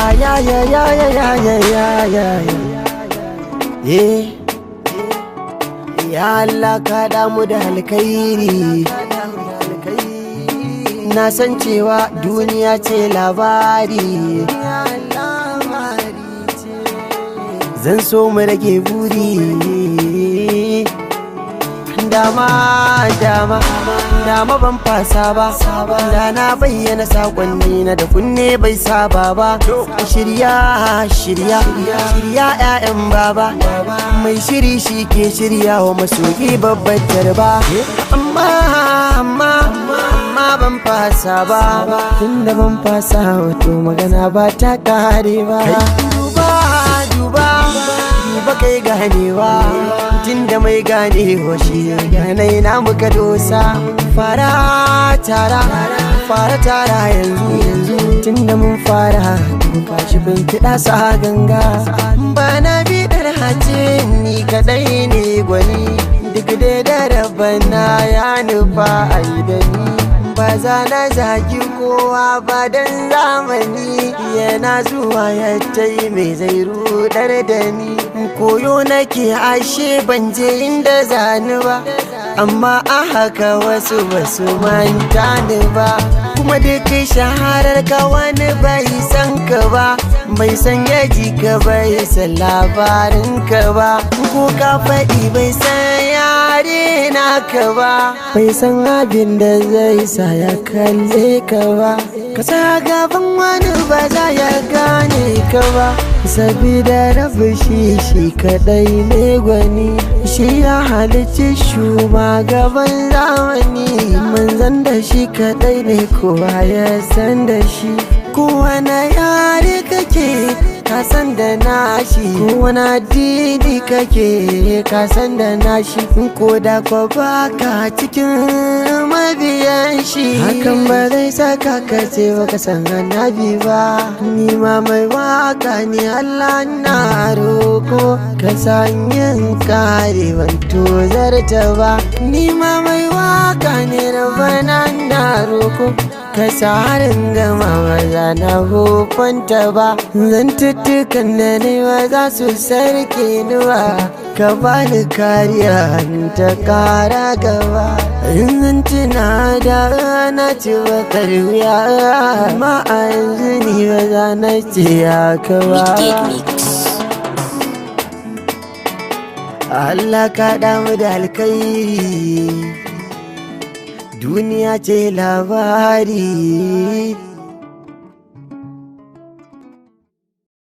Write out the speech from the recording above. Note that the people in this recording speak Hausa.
Ya ya ya ya ya ya ya ya ya. Ya Allah ka damu da alkhairi. Na san cewa duniya ce labari. Zan so mu rage buri. Dama dama dama ban fasa ba. Da na bayyana sakonni na da kunne bai saba ba. Shirya shirya shirya 'ya'yan baba. Mai shiri shi ke shirya wa masoyi babbar tarba. Amma amma amma ban fasa ba. Tunda ban fasa wato magana ba ta kare ba. Duba duba duba kai ganewa. Tunda mai ganewa shi ganai na muka dosa. Fara tara fara tara yanzu yanzu. Tunda mun fara kashi bin kiɗa sa ganga. Bana biɗar hace ni kaɗai ne gwani. Duk dai da rabana ya nufa a yi da ni. Ba za na zagi kowa ba dan zamani yana zuwa ya tai mai zai rudar da ni. Koyo nake ashe ban je inda zani ba, amma a haka wasu basu manta ni ba. Kuma duk shaharar ka wani bai san ka ba, bai san yaji ka bai san labarin ka ba. Ko ka faɗi bai san yare naka ba, bai san abin da zai sa ya kalle ka ba. Ka sa gaban wani ba za ya gane ka ba, sabida rabu shi shi kadai ne gwani. Shi ya halicci shugaban zamani, manzan da shi kadai ne kowa ya san da shi. Kowane yare kake ka san da nashi, kowane addini kake ka san da nashi. Ko da ko baka cikin mabiyan shi, hakan ba zai saka ka ce baka san annabi ba. Ni ma mai waka ne Allah na roko ka san yin kare ban tozarta ba. Ni ma mai waka ne rabana na roko ka tsarin gama ba za na hukunta ba. Zantuttukan da ne ba za su sarke ni ba, ka bani kariya ta kara gaba. In zan tuna da na ci bakar wuya, amma a yanzu ni ba za na ce haka ba. Wicked Mix. Allah ka damu da alkhairi. Duniya ce labari.